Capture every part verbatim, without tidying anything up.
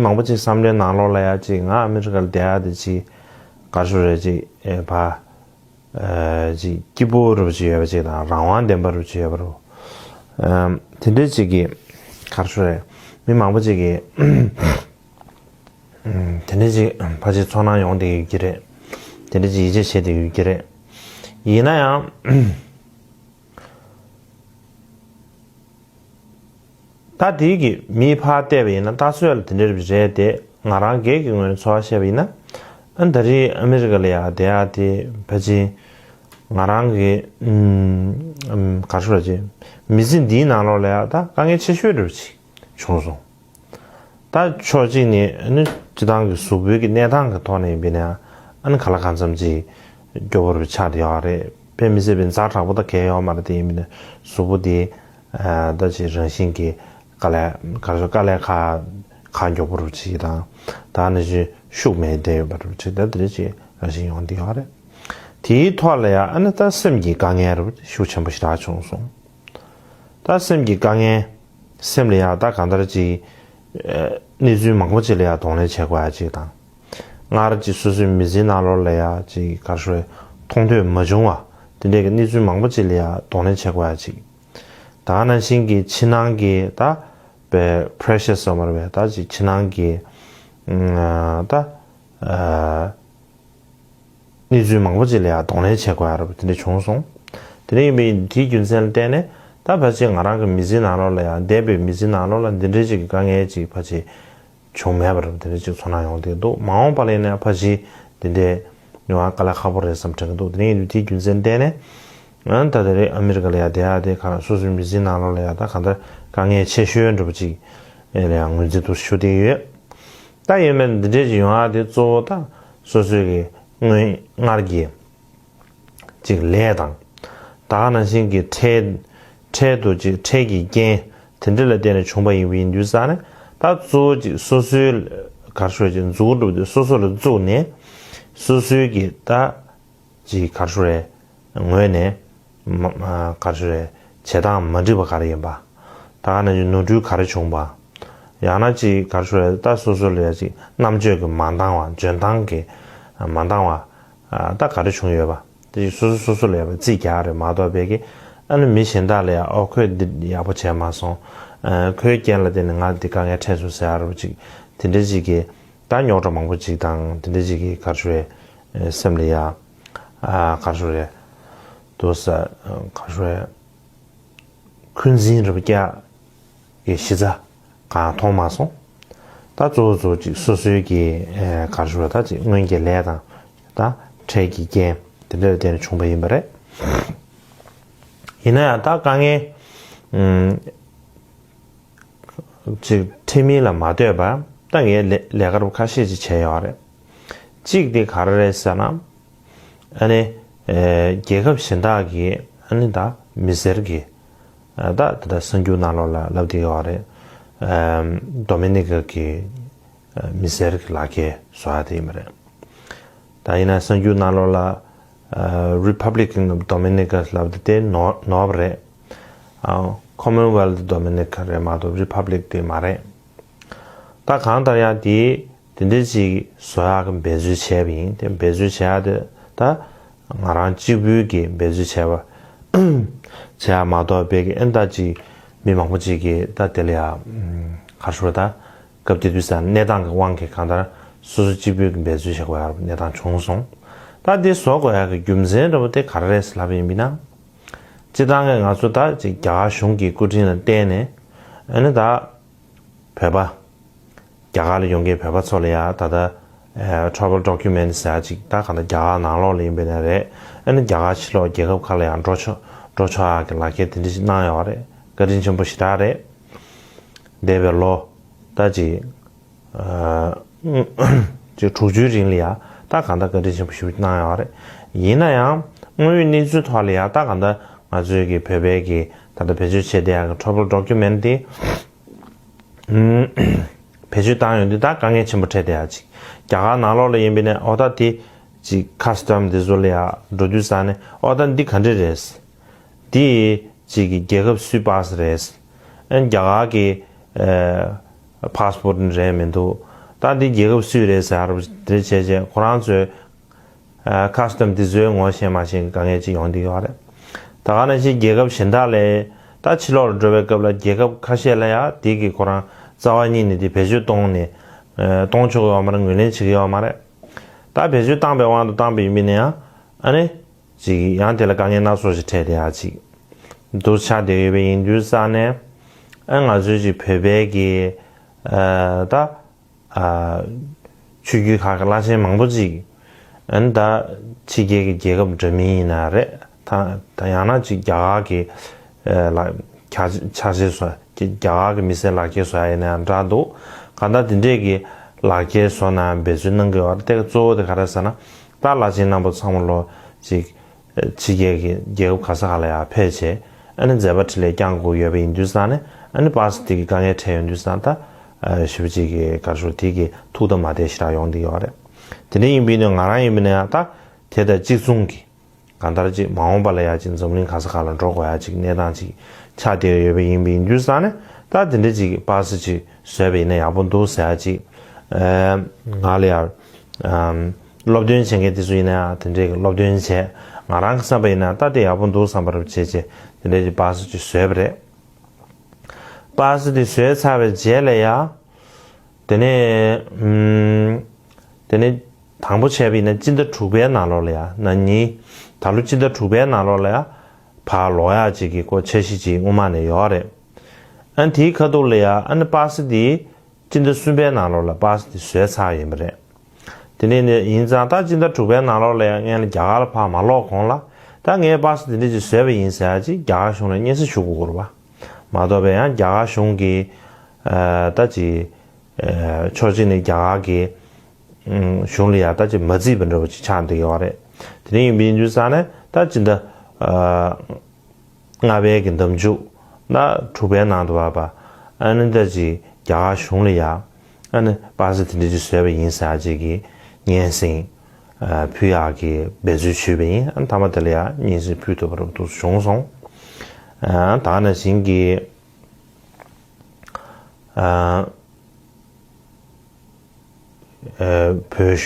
མང་པོ་ཅིག་བསམ་བློའི་ནང་ལོགས་ལ་ཡ་ཅིག་ང་ཨ་མི་རི་ཀ་ལ་བསྡད་ཡ་དེ་ཅིག་ག་རེ་ཞུ་རེད། ཅིག་ཨེ་ཕ་ཨེ་ཅིག་སྐྱིད་པོ་རུ་ཅིག་ཡོད་པ་ཅིག་དང་རང་དབང་ལྡན་པ་རུ་ཅིག་ཡོད་པ་རུ། ཨམ་དེ་འདྲའི་ཅིག་གི་ག་རེ་ཞུ་རེད། མི་མང་པོ་ཅིག་གི་ཨམ་དེ་འདྲའི་ཅིག་ཕ་ཅིག་ཚོར་སྣང་ཡོང་བསྡད་ཡོད་ཀྱི་རེད། དེ་འདྲའི་ཅིག་ཡིད་ཆེས་བྱེད་བསྡད་ཡོད་ཀྱི་རེད། ཡིན་ན་ཡང་། ད་དེའི་གི་མིའི་ཕར་བལྟས་པ་ཡིན་ན་ལྟ་ཚུལ་ལ་དེ་འདྲ་རེད་དེ། ང་རང་སྒེར་གྱི་ངོས་ནས་ཚོར་བ་བཤད་པ་ཡིན་ན། ཨ་ད་རེས་ཨ་མི་རི་ཀ་ལ་ཡ་བསྡད་ཡ་དེ་ཕལ་ཆེར་ང་རང་གི་ཨམ་ཨམ་ག་རེ་ཞུ་དགོས་རེད། མི་ཚེ་འདིའི་ནང་ལོགས་ལ་ཡ་ད་དཀའ་ངལ་ཆེ་ཤོས་འདྲ་བོ་ཅིག་བྱུང་སོང་། ད་ཕྱོགས་གཅིག་ནས་ཨ་ནི་སྤྱི་བཏང་གི་གཟུགས་པོའི་གི་གནས་སྟངས་ཀྱི་ཐོག་ནས་ཡིན་པ་ཡིན་ན་ཨ་ནི་ག་ལ་གང་འཚམ་ཅིག་སྐྱོ་པོ་རུ་ཆགས་བསྡད་ཡོད་རེད། དཔེ་མི་སྲིད་པའི་ཛ་དྲག་པོ་ད་གང་ཡང་ཡོད་མ་རེད། དེ་ཡིན་པ་ཡིན་ན་གཟུགས་པོ་དེ་ཨ་ད་ཅིག་རང་བཞིན་གྱི་དཀའ་ལས་ག་རེ་ཟེར་དཀའ་ལས་ཁག་ཁག་མགྱོགས་པོ་རུ་ཅིག་དང་ད་ནི་ཅིག་ཤུགས་མེད་བསྡད་ཡོད་པ་རུ་ཅིག་ད་དེ་འདྲ་ཅིག་རང་བཞིན་ཡོང་བསྡད་ཡོད་རེད། དེའི་ཐོག་ལ་ཡང་ཨ་ནི་ད་སེམས་ཀྱི་དཀའ་ངལ་རུ་ཤུགས་ཆེན་པོ་ཞེ་དྲག་བྱུང་སོང་། ད་སེམས་ཀྱི་དཀའ་ངལ། སེམས་ལ་ཡང་ད་གང་ལྟར་ཅིག་ཨ་གནས་ཚུལ་མང་པོ་ཅིག་ལ་ཡང་གདོང་ལེན་བྱེད་དགོས་ཡ་ཅིག་དང་། སྔར་ཅིག་སོ་སོའི་མི་ཚེའི་ནང་ལོགས་ལ་ཡང་ཅིག་ག་རེ་ཞུ་དགོས་རེད། མཐོང་ཐོས་མ་བྱུང་བ་དེ་འདྲའི་གི་གནས་ཚུལ་མང་པོ་ཅིག་ལ་ཡང་གདོང་ལེན་བྱེད་དགོས་ཡ་ཅིག་ད་ག་ནང་བཞིན་གྱི་ཕྱི་ནང་གི་ད་པའི་པི་རེ་ཤར་ཟེར་བ་རེད་པས། ད་ཅིག་ཕྱི་ནང་གི་ཨ་ད་ཨ་གནས་ཚུལ་མང་པོ་ཅིག་ལ་ཡང་གདོང་ལེན་བྱེད་དགོས་ཡ་རེད་པ། དེ་འདྲ་བྱུང་སོང་། དེ་འདྲ་ཡིན་པའི་དེའི་རྒྱུ་མཚན་ལ་བརྟེན་ནས་ད་ཕལ་ཆེར་ང་རང་གི་མི་ཚེའི་ནང་ལོགས་ལ་ཡང་འདས་པའི་མི་ཚེའི་ནང་ལོགས་ལ་འདི་འདྲའི་ཅིག་གི་དཀའ་ངལ་ཅིག་ཕལ་ཆེར་བྱུང་མེད་པ་རེད། དེ་འདྲ་ཅིག་ཚོར་སྣང་ཡོང་བསྡད་འདུག་མ་འོངས་པ་ལ་ཡིན་ན་ཕལ་ཆེར་འདི་འདྲའི་ཡོང་བ་དཀའ་ལས་ཁག་པོ་རེད་བསམ་དྲན་གྱི་འདུག་དེ་འདྲ་ཡིན་དུས་དེའི་རྒྱུ་མཚན་ལ་བརྟེན་ནས་ཨ་ད་དེ་རེད། ཨ་མི་རི་ཀ་ལ་ཡང་བསྡད་ཡ་དེ་གང་སོ་སོའི་མི་ཚེའི་ནང་ལོགས་ལ་ཡང་ད་གང་ལྟར་དཀའ་ངལ་ཆེ་ཤོས་འདྲ་པོ་ཅིག་ལ་ཡང་ངོས་འཛིན་དུ་ཞུ་བསྡད་ཡོད། ད་ཡིན་ནའི་འདི་འདྲས་ཅིག་ཡོང་ཡ་དེ་གཙོ་བོ་ད་སོ་སོའི་གི་སྔོན་སྔར་གྱི་ཅིག་ལས་དང་། ད་ག་ནང་བཞིན་གྱི་འཕྲལ་འཕྲལ་དུ་ཅིག་འཕྲལ་གྱི་རྐྱེན་དེ་འདྲ་ལ་བརྟེན་ནས་བྱུང་པ་ཡིན་པ་ཡིན་དུས་ཙང་ནས། ད་གཙོ་བོ་ཅིག་སོ་སོའི་ག་རེ་ཞུ་དགོས་རེད། ཅིག་འཛུགས་སྐྲུན་དེ་སོ་སོ་ལ་བཙུགས་ནས་སོ་སོའི་གི་ད་ཅིག་ག་རེ་ཞུ་དགོས་རེད། ངོས་ནས་མ་ག་རེ་ཞུ་དགོས་རེད། བྱེད་སྟངས་མ་འགྲིག་པ་ག་རེ་ཡིན་པ། ད་ག་ནང་བཞིན་ནོར་འཁྲུལ་ག་རེ་བྱུང་བ། ཡང་ན་ཅིག་ག་རེ་ཞུ་དགོས་རེད། ད་སོ་སོ་ལ་ཡ་ཅིག་རྣམ་དཔྱོད་ཀྱི་མ་འདང་བ། འཇོན་ཐང་གི་མ་འདང་བ། ད་ག་རེ་བྱུང་ཡོད་པ། དེ་ཅིག་སོ་སོ་སོ་སོ་ལ་ཡ་བ་རྩིས་རྒྱག་རེད་མ་གཏོགས་པའི་གི་ཨ་ནི་མི་གཞན་དག་ལ་ཡ་ཨོ་ཁོས་འདི་ཡག་པོ་བྱས་མ་སོང་། ཨ་ཁོའི་རྐྱེན་ལ་བརྟེན་ནས་ང་འདི་དཀའ་ངལ་འཕྲད་སོང་ཟེར་ཡ་རུ་ཅིག་དེ་འདྲ་ཅིག་གི་ད་རྙོག་དྲ་མང་པོ་ཅིག་དང་དེ་འདྲ་ཅིག་གི་ག་རེ་ཞུ་དགོས་རེད། སེམས་ལ་ཡ་ཨ་ག་རེ་ཞུ་དགོས་རེད། དུ་ས་ག་རེ་ཞུ་དགོས་རེད། འཁོན་འཛིན་རུ་རྒྱག་གི་གཞི་རྩ་གང་མཐོང་མ་སོང་། ད་གཙོ་བོ་གཙོ་བོ་ཅིག་སོ་སོའི་གི་ཨེ་ག་རེ་ཞུ་དགོས་རེད། ད་ཅིག་སྔོན་གྱི་ལས་དང་ད་འཕྲལ་གྱི་རྐྱེན་དེ་འདྲ་ལ་བརྟེན་ནས་བྱུང་བ་ཡིན་པ་རེད། ཡིན་ན་ཡང་ད་དཀའ་ངལ་ཨུམ་ཅིག་འཕྲད་མིན་ལ་མ་ལྟོས་པར་ད་ངས་ལས་ལས་ཀ་རུ་ཁ་ཤས་ཅིག་བྱས་ཡོད་རེད། གཅིག་དེ་ག་རེ་རེད་ཟེར་ན། ཨ་ནི་ཨེ་རྒྱལ་ཁབ་གཞན་དག་གི་ཨ་ནི་ད་མི་སེར་གྱི་ཨ་ད་ད་ལྟ་གསར་འགྱུར་ནང་ལོགས་ལ་ལབ་བསྡད་ཡོད་རེད། ཨམ་ཌོ་མི་ནི་ཀ་གི་ཨ་མི་སེར་གྱི་ལག་ཁྱེར་བཟོ་ཡ་དེ་ཡིན་པ་རེད། ད་ཡིན་ན་གསར་འགྱུར་ནང་ལོགས་ལ་ཨ་Republic of Dominica ལབ་བསྡད་དེ་ནོར་ནོར་བ་རེད། ཨ་Commonwealth Dominica རེད་མ་གཏོགས་Republic དེ་མ་རེད། ད་གང་ལྟར་ཡང་དེ་དེ་འདྲ་ཅིག་བཟོ་ཡག་གི་འབད་རྩོལ་བྱས་པ་ཡིན། དེ་འབད་རྩོལ་བྱེད་ཡག་དེ་ད་ང་རང་གཅིག་པུའི་གི་འབད་རྩོལ་བྱས་པ་བྱེད་ཡག་མ་གཏོགས་པའི་གི་ཨེ་ད་ཅིག་མི་མང་པོ་ཅིག་གིས་ད་དེ་ལ་ཡ་ག་རེ་ཞུ་དགོས་རེད། ད་སྐབས་དེ་དུས་ས་གནས་སྟངས་ཀྱི་དབང་གིས་གང་ལྟར་སོ་སོ་གཅིག་པུའི་གི་འབད་རྩོལ་བྱེད་དགོས་ཡག་གནས་སྟངས་བྱུང་སོང་། ད་དེ་བཟོ་དགོས་ཡག་གི་རྒྱུ་མཚན་འདྲ་པོ་དེ་ག་རེ་རེད་ལབ་པ་ཡིན་པ་ཡིན་ན། སྤྱིར་བཏང་གི་ང་ཚོ་ད་ཅིག་རྒྱ་གར་གཞུང་གི་སྐུ་དྲིན་ལ་བརྟེན་ནས་ཨ་ནི་ད་བོད་པ། རྒྱ་གར་ལ་ཡོང་མཁན་བོད་པ་ཚོ་ལ་ཡ་ད་ལྟ་ཨེ་travel document ཟེར་ཡ་ཅིག་ད་གང་ལྟར་རྒྱ་གར་ནང་ལོགས་ལ་ཡིན་པའི་ནས་རེད། ཨ་ནི་རྒྱ་གར་ཕྱི་ལོགས་རྒྱལ་ཁབ་ཁག་ལ་ཡང་འགྲོ་ཆོག་འགྲོ་ཆོག་ཡག་གི་ལག་ཁྱེར་དེ་འདྲ་ཞིག་གནང་ཡོད་རེད། བཀའ་དྲིན་ཆེན་པོ་ཞེ་དྲག་རེད། འདས་པའི་ལོ་ད་ཅིག་ཨ་ཅིག་དྲུག་ཅུའི་རིང་ལ་ཡ་ད་གང་ལྟར་བཀའ་དྲིན་ཆེན་པོ་ཞེ་པོ་གནང་ཡོད་རེད། ཡིན་ན་ཡང་དངོས་ཡོད་གནས་ཚུལ་ཐོག་ལ་ཡ་ད་གང་ལྟར་ང་ཚོའི་གི་བོད་པའི་གི་ད་ལྟ་བེད་སྤྱོད་བྱེད་བསྡད་ཡག་གི་travel document དེ། བེད་སྤྱོད་བཏང་ཡོང་དུས་ད་དཀའ་ངལ་ཆེན་པོ་འཕྲད་བསྡད་ཡ་ཅིག་རྒྱ་གར་ནང་ལོགས་ལ་ཡིན་པའི་ནས་ཨོ་ད་དེ་ཅིག་ཁ་སི་ཊམ་དེ་ཚོ་ལ་ཡ་འགྲོ་དུས་ཙང་ནས་ཨོ་ད་འདི་ག་འདྲ་རེད། འདི་ཅིག་གི་རྒྱལ་ཁབ་སུའི་པཱ་སི་རེད། ཨ་ནི་རྒྱ་གར་གི་ཨ་པཱ་སི་པོར་ཊི་རེད་མི་འདུག་ད་འདི་རྒྱལ་ཁབ་སུའི་རེད་ཟེར་བ་དེ་བྱས་བྱས་ཁོ་རང་ཚོའི་ཁ་སི་ཊམ་དེ་ཚོའི་ངོ་ཤེས་མ་ཤེས་ཀྱི་དཀའ་ངལ་ཅིག་ཡོང་བསྡད་ཡོད་རེད། ད་ག་ནང་བཞིན་རྒྱལ་ཁབ་གཞན་དག་ལས་ད་ཕྱི་ལོགས་ལ་འགྲོ་བའི་སྐབས་ལ་རྒྱལ་ཁབ་ཁ་ཤས་ལ་ཡང་དེ་གི་ཁོ་རང་རྩ་བ་ཉིད་ནས་དེ་བེད་སྤྱོད་གཏོང་ནས་གཏོང་ཆོག་གི་ཡོད་མ་རེད། ངོས་ལེན་བྱེད་ཀྱི་ཡོད་མ་རེད། ད་བེད་སྤྱོད་བཏང་པའི་དབང་དུ་བཏང་པ་ཡིན་པ་ཡིན་ན་ཡང་ཨ་ནི་ཅིག་ཡང་དེ་ལ་དཀའ་ངལ་སྣ་ཚོགས་ཤིག་འཕྲད་བསྡད་ཡ་ཅིག་འདུག་ཆགས་བསྡད་ཡོད་པ་ཡིན་དུས་ཙང་ནས་ཨ་ང་ཚོའི་ཅིག་བོད་པའི་གི་ད་ཆོས་བརྒྱུད་ཁག་གི་བླ་ཆེན་མང་པོ་ཅིག་ཨ་ནི་ད་ཕྱི་རྒྱལ་གྱི་རྒྱལ་ཁབ་འདྲ་མིན་ཡིན་ན་རེད། ད་ད་ཡང་ན་ཅིག་རྒྱ་གར་གྱི་ལ་ཆ་ཆ་ཤས་སོ་རྒྱ་གར་གྱི་མི་སེར་ལག་འཁྱེར་བཟོ་ཡ་ཡིན་ན་ཡང་འདྲ་འདུག་གང་ལྟར་དེ་འདྲས་ཀྱི་ལག་འཁྱེར་བཟོ་ན་འབད་བརྩོན་གནང་གི་ཡོད་རེད། དེ་ག་གཙོ་བོ་དེ་ག་རེ་ཟེར་ན་ད་བླ་ཆེན་རྣམ་པ་ཚང་མ་ལོ་ཅིག་ཕྱི་རྒྱལ་གྱི་རྒྱལ་ཁབ་ག་ས་ག་ལ་ཡང་ཕེབས་བྱས་ཨ་ནི་མཛད་པ་འཕྲིན་ལས་བསྐྱང་དགོས་ཡོད་པ་ཡིན་དུས་ཙང་ནས་ཨ་ནི་པ་སི་དེ་གི་དཀའ་ངལ་འཕྲད་ཡོང་དུས་ཙང་ད་ཞེ་པོ་ཅིག་གི་ག་རེ་ཞུ་དེ་གི་ཐུགས་དང་མ་བདེ་ཞེ་དྲག་ཡོང་གི་ཡོད་རེད། དེ་འདྲ་ཡིན་པ་ཡིན་ན་ང་རང་ཡིན་པ་ན་ཡང་ད་དེ་དང་གཅིག་མཚུངས་ཀྱི་གང་ལྟར་ཅིག་མ་འོངས་པ་ལ་ཡང་ཅིག་འཛམ་གླིང་ག་ས་ག་ལ་འགྲོ་དགོས་ཡ་ཅིག་གནས་སྟངས་ཅིག་ཆགས་བསྡད་ཡོད་པ་ཡིན་པ་ཡིན་དུས་ཙང་ནས་ད་དེ་འདྲ་ཅིག་པ་སི་ཅིག་བཟོས་པ་ཡིན་ན་ཡག་པོ་འདུག་ཟེར་ཡ་ཅིག་ང་ལ་ཡང་། སློབ་སྟོན་བྱེད་མཁན་དེ་ཚོ་ཡིན་ན་ཡང་དེ་འདྲའི་སློབ་སྟོན་བྱས། ང་རང་གི་བསམ་པ་ཡིན་ན་ད་དེ་ཡག་པོ་འདུག་བསམ་པ་རབ་བྱས་བྱས་དེ་འདྲའི་པ་སི་ཅིག་བཟོས་པ་རེད། པ་སི་དེ་བཟོས་ཚར་བའི་རྗེས་ལ་ཡང་དེ་ནས་དེ་ནས་དང་པོ་བྱས་པ་ཡིན་ན་སྤྱི་ཟླ་དྲུག་པའི་ནང་ལོགས་ལ་ཡང་ན་ནི་ད་ལོ་སྤྱི་ཟླ་དྲུག་པའི་ནང་ལོགས་ལ་ཡང་ཕར་ལོག་ཡག་ཅིག་གི་སྐོར་འཆར་གཞི་ཅིག་སྔོན་མ་ནས་ཡོད་རེད། ཨ་ནི་དེའི་ཁ་ཐུག་ལ་ཡང་ཨ་ནི་པ་སི་དེ། སྤྱི་ཟླ་གསུམ་པའི་ནང་ལོགས་ལ་པ་སི་དེ་བཟོས་ཚར་ཡིན་པ་རེད། དེ་ནས་ནི་ཡིན་ཙང་ད་སྤྱི་ཟླ་དྲུག་པའི་ནང་ལོགས་ལ་ཡང་སྔོན་ལ་རྒྱ་གར་ལ་ཕར་མ་ལོག་གོང་ལ་ད་ངས་པ་སི་དེ་འདྲ་ཅིག་བཟོས་པ་ཡིན་ཟེར་ཡ་ཅིག་རྒྱ་གར་གཞུང་ལ་སྙན་སེང་ཞུ་དགོས་ཀྱི་རེད་པ། མ་གཏོགས་པའི་ཡང་རྒྱ་གར་གཞུང་གིས་ད་ཅིག་ཕྱོགས་གཅིག་ནས་རྒྱ་གར་གྱི་གཞུང་ལ་ཡང་ད་ཅིག་མ་བརྩིས་པ་འདྲ་པོ་ཅིག་ཆགས་བསྡད་ཡོད་རེད། དེ་འདྲ་ཡིན་པ་ཡིན་དུས་ཙང་ནས་ད་སྤྱི་ཟླ། ལྔ་པའི་གི་འདབ་མཇུག་ན་དྲུག་པའི་ནང་དུ་བབས་པ་ཨ་ནི་ད་ཅིག་རྒྱ་གར་གཞུང་ལ་ཡ་ཨ་ནི་པ་སི་དེ་འདྲ་ཅིག་བཟོས་པ་ཡིན་ཟེར་ཅིག་གི་སྙན་སེང་ཕུལ་ཡག་གི་འབད་རྩོལ་ཞུས་པ་ཡིན། ཨ་ནི་མཐའ་མ་དེ་ལ་ཡ་སྙན་སེང་ཕུལ་ཐུབ་པ་རབ་ཏུ་བྱུང་སོང་། ད་ག་ནང་བཞིན་གྱི། བོད་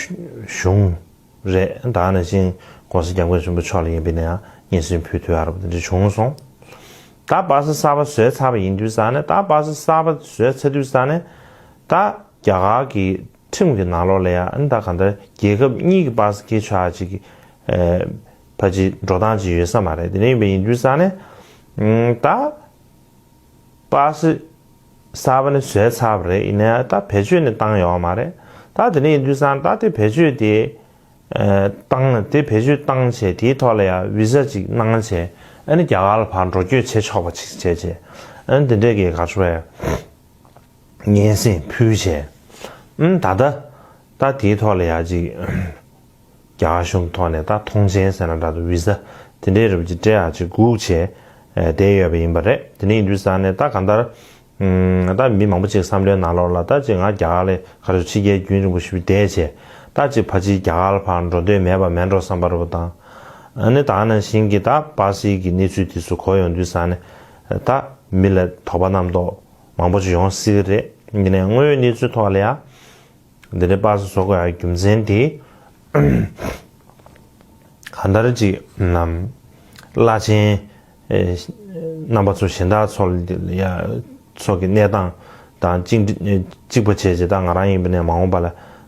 གཞུང་རེད། ད་ག་ནང་བཞིན་༸གོང་ས་༸སྐྱབས་མགོན་ཆེན་པོ་མཆོག་ལ་ཡིན་པས་ན་ཡང་སྙན་སེང་ཕུལ་ཐུབ་ཡག་རབ་དེ་འདྲ་བྱུང་སོང་། ད་པ་སི་གསར་པ་བཟོས་ཚར་བ་ཡིན་དུས་ཙང་ནས་ད་པ་སི་གསར་པ་བཟོས་ཚར་དུས་ཙང་ནས་ད་རྒྱ་གར་གྱི་ཁྲིམས་ཀྱི་ནང་ལོགས་ལ་ཡང་ད་གང་ལྟར་རྒྱལ་ཁབ་གཉིས་ཀྱི་པ་སི་འཁྱེར་ཆོག་ཡག་ཅིག་གི་ཕལ་ཆེར་འགྲོ་སྟངས་ཅིག་ཡོད་ས་མ་རེད། དེ་འདྲ་ཡིན་པ་ཡིན་དུས་ཙང་ནས་ད། པ་སི་གསར་པ་ནི་བཟོས་ཚར་བ་རེད། ཡིན་ནའི་ད་བེད་སྤྱོད་ནི་བཏང་ཡོད་མ་རེད། ད་དེ་ནས་ཡིན་དུས་ཙང་ད་དེ་བེད་སྤྱོད་དེ་བཏང་དེ་བེད་སྤྱོད་བཏང་བྱས་དེའི་ཐོག་ལ་ཡང་བི་ཟ་ཅིག་གནང་བྱས་ཨ་ནི་རྒྱ་གར་ལ་ཕར་འགྲོ་སྐྱོད་བྱེད་ཆོག་པ་ཅིག་བྱས་བྱས་ཨ་ནི་དེ་འདྲས་ཀྱི་ག་ཚོད་སྙན་སེང་ཕུལ་བྱས་ཨ་ནི་ད་ལྟ་ད་དེའི་ཐོག་ལ་ཡང་ཅིག་རྒྱ་གར་གཞུང་ཐོག་ནས་ད་མཐོང་མཆན་ཟེར་ན་འདྲ་འདུག་བི་ཟ་དེ་འདྲའི་རིགས་ཅིག་སྤྲད་ཡག་ཅིག་སྒུག་བྱས་བསྡད་ཡོད་པ་ཡིན་པ་རེད། དེ་འདྲ་ཡིན་དུས་ཙང་ནས་ད་གང་ལྟར་ད་མི་མང་པོ་ཅིག་བསམ་བློའི་ནང་ལོགས་ལ་ད་ཅིག་ང་རྒྱ་གར་ལ་ག་རེ་ཕྱི་རྒྱལ་རྒྱུན་རིང་པོ་ཞིག་བསྡད་བྱས་ད་ཅིག་ཕལ་ཆེར་རྒྱ་གར་ལ་ཕར་འགྲོ་འདོད་མེད་པ་མེད་འགྲོ་བསམ་པ་རེད་པ་དང་། ཨ་ནི་ད་ག་ནང་བཞིན་གྱི་ད་པ་སི་གི་གནས་ཚུལ་དེ་ཚོ་གོ་ཡོང་དུས་ཙང་ནས་ད་མི་ལ་དོགས་པ་རྣམ་རྟོག་མང་པོ་ཅིག་ཡོང་སྲིད་ཀྱི་རེད། ཡིན་ནའི་དངོས་ཡོད་གནས་ཚུལ་ཐོག་ལ་ཡང་། འདི་འདྲའི་པ་སི་བཟོ་དགོས་ཡག་རྒྱུ་མཚན་དེ། གང་ལྟར་ཅིག་ནམ། བླ་ཆེན། རྣམ་པ་ཚོ་གཞན་དག་ཚོ་ལ་ཡ། ཚོ་གི་གནས་སྟངས་དང་གཅིག་གཅིག་པ་བྱས་བྱས་ད་ང་རང་ཡིན་པ་ནས་མ་འོངས་པ་ལ་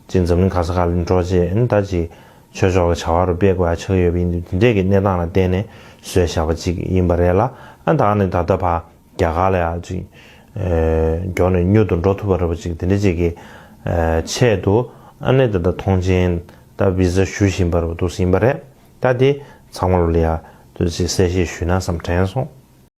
ཅིག་འཛམ་གླིང་ག་ས་ག་ལ་འགྲོ་བྱས་ཨ་ནི་ད་ཅིག་ཆོས་ཕྱོགས་ཀྱི་བྱ་བ་རུ་སྤེལ་དགོས་ཡག་ཆགས་ཡོད་པ་ཡིན་དུས་དེ་འདྲས་ཀྱི་གནས་སྟངས་ལ་བརྟེན་ནས་བཟོས་བཞག་པ་ཅིག་ཡིན་པ་རེད་ལ་ཨ་ད་ནི་ད་ལྟ་ཕར། རྒྱ་གར་ལ་ཡང་ཅིག་མགྱོགས་ནས་མྱུར་དུ་འགྲོ་ཐུབ་པ་རེད་པ་ཅིག་དེ་འདྲ་ཅིག་གི་ཆེད་དུ་ཨ་ནི་ད་ལྟ་མཐོང་མཆན་ད་བི་ཟ་ཞུ་བཞིན་པ་རེད་པ་འདུག་ཟིན་པ་རེད། ད་དེ་ཚང་མ་ལ་ཡང་དུ་ཅིག་གསལ་བཤད་ཞུས་ན་བསམ་དྲན་སོང་